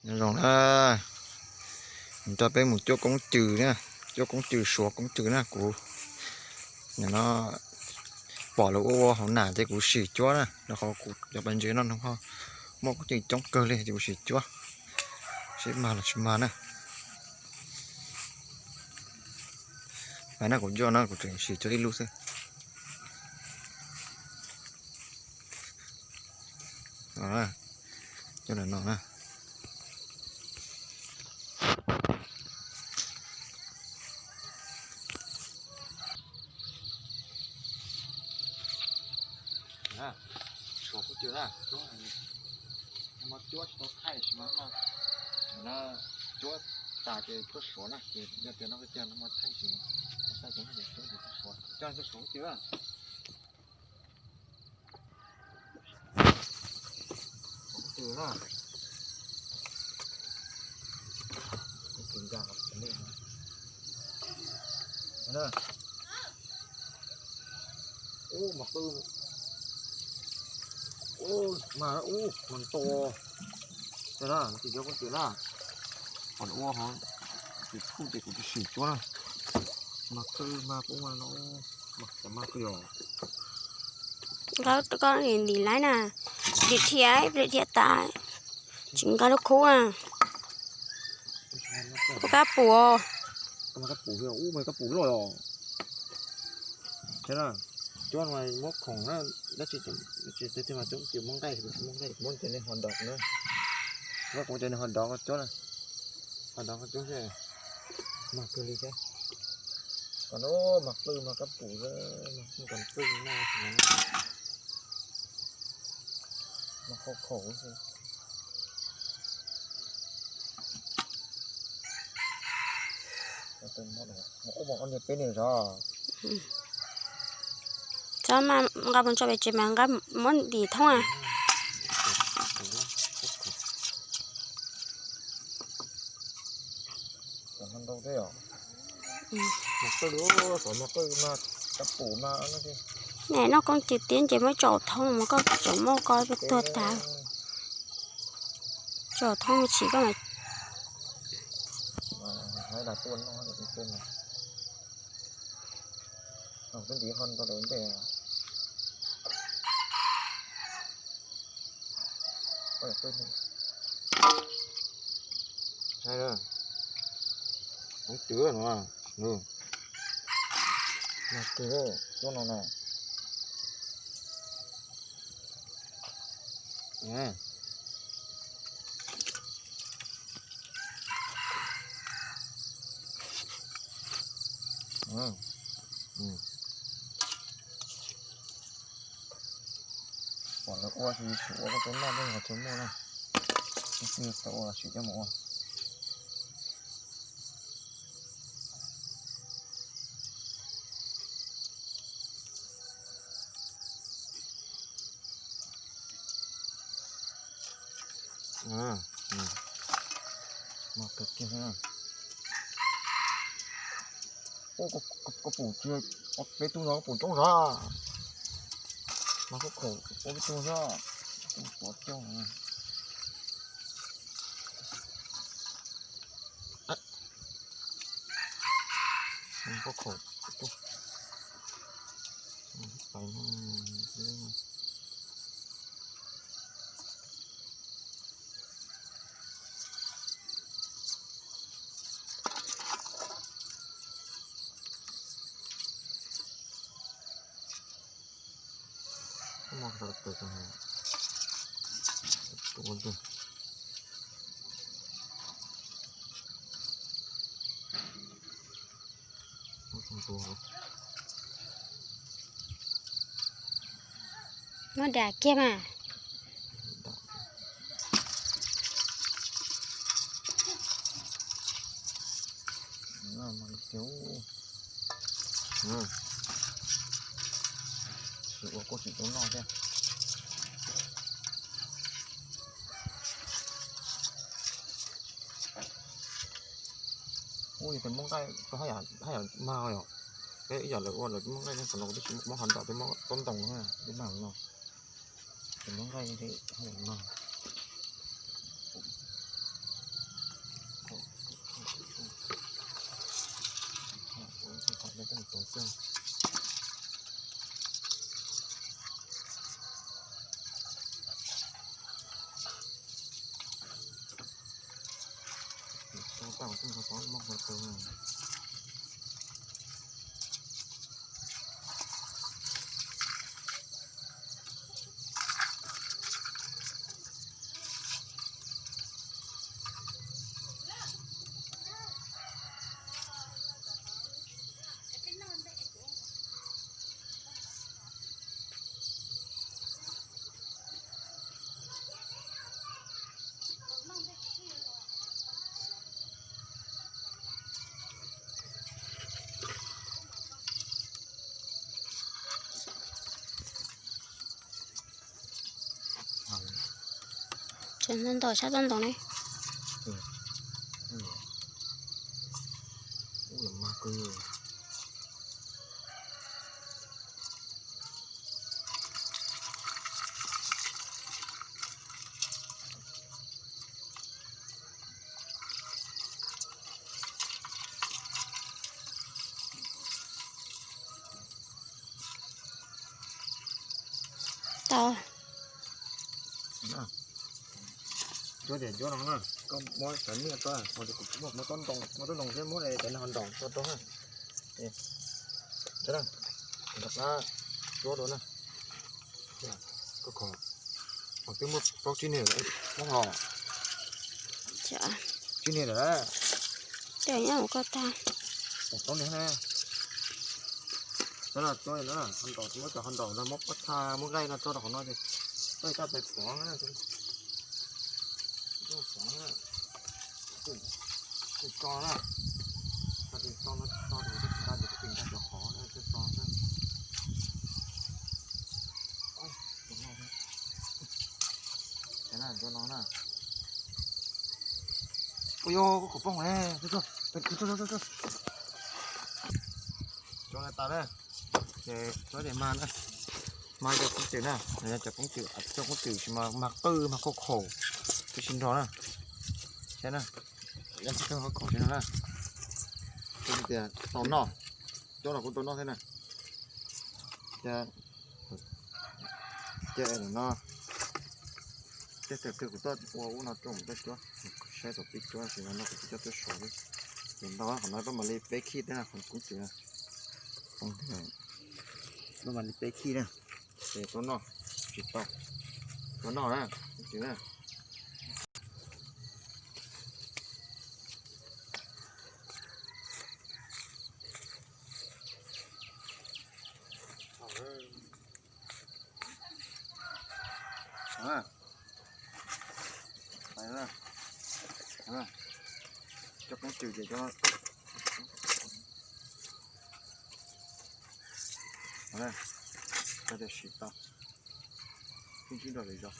Nyob zoo na, nrog peb mus cuab koob cws na, cuab koob cws, suav koob cws na. Kuv nim no pom lawv ua ua hauv nam ces kuv sim cuab na, rau qhov kuv cov pas ntses no nws ho muaj koob cws coob kawg li ces kuv sim cuab seb mag los tsis mag na. Mas na kuv coj no kuv tseem sim cuab ib lub xwb. Coj no na. Suav kuj cws na, cuab, cuab tsis tau thaij sis mas no, cuab tas ces cuab suav na, ces yog tias no tiag no mas thaij sis, thaij ces cuab suav, coj cuab suav kuj cws na. Suav kuj cws na. Kuj cws nkag qhov tsev li. Ub, mas qwj. Ub, mas ub, mas nto. Ces na, kuv cws na, qhov ua hov, kuv kuj ces kuv tsis sim cuab na. Mas qwj mas pub mas no, mas qwj os. Nkawd koj ntim laib na, ntim dhia, ntim dhia tas, tsis nkag lub khub na. Koj kab pum, kab pum loj os. Cuab mas muab khoom na, dab tsi, dab tsi mas coob ces muab nqaij, muab nqaij, muab cov niag hot dog na. Muab kuv cov niag hot dog cuab na, hot dog cuab xwb, mag kawg li thiab. Kom no mas qwj mas kab pum, mas qwj mas no, mas khau khaum xwb. Ua niag peb niag zog. Txhob mas nqa mus tso pem tsev mas nqa muab ntim thoob a. Nim no koob cws tiab nce muab tsom thoob mas koj tseem muab koj tuag tas. Tsom thoob me ntsis koj mas. Saib, koob cws no, mag kawg, cuab no na. Pom lawv ua ces sim ua koj cov noj, tej qhov chaw muaj na, ib tug tau ua los sim coj mus ua. Mag kawg kiag. Koj pum tsis, peb tug no koj pum coob zog. Mas koj khaum ua peb tug xwb, tuav coob. Koj khaum, Muab dam kiag mas. Sim ua kuj tsis tau noj thiab. Ub, yog tias muab nqaij rau haj yam mag yom. Peb ib yam lawv ua lawv muab nqaij, qhov no kuv twb tsis muab hov nram, twb muab tob ntoo no, twb mag no. Ces muab nqaij thiab haj yam mag. Tseem ntau sab toj ntoo ne. Tau. Cuab tias cuab no na, koj muab cov niaj tuaj, muab cov ntoo, muab cov ntoo thiab muab cov ho ntaus tuaj rau na. Rov qab cuab dua na. Koj kho, twb muab plaub tsib niag Hmoob los. Tsib niag lawm. Coj nyob mus koj tag. Plaub niag na. Cov no cuab no, ho ntaus, muab cov ho ntaus no, muab pob txha, muab nqaij no tso rau qhov no ces toj, toj pais pov na. Kuj tso na, tso no, tso tus tsis tau ces kuj tus ntag cov qhov na, tso tso na. Cov no na. Ua yog kuv khov pooj ne, tso tas na. Ces tso tias mas na, mas cov phooj ywg na, cov phooj ywg, cov phooj ywg tsis mas, mas qwj mas khov kho, tsis sib nrog na. Saib na, yog tsis khov kho tsis nrog na. Kuv tias tau noj, cov no kuj tau noj thiab na. Ces, ces no, ces thaum twg kuv tuaj ua ub no rau mus tuaj cuab, saib tau pib cuab ces no kuv twb coj tuaj sau xwb. Ces ntau qhov no rau mam li peb khij thiab na, qhov koob tswm na. Rau mam li peb khij na. Ces tuaj noj, tsis tau. Tuaj noj na, koob tswm na. Cov koob tswm ces cov, cov tias siv tau, koob tswm nrog lawv zov.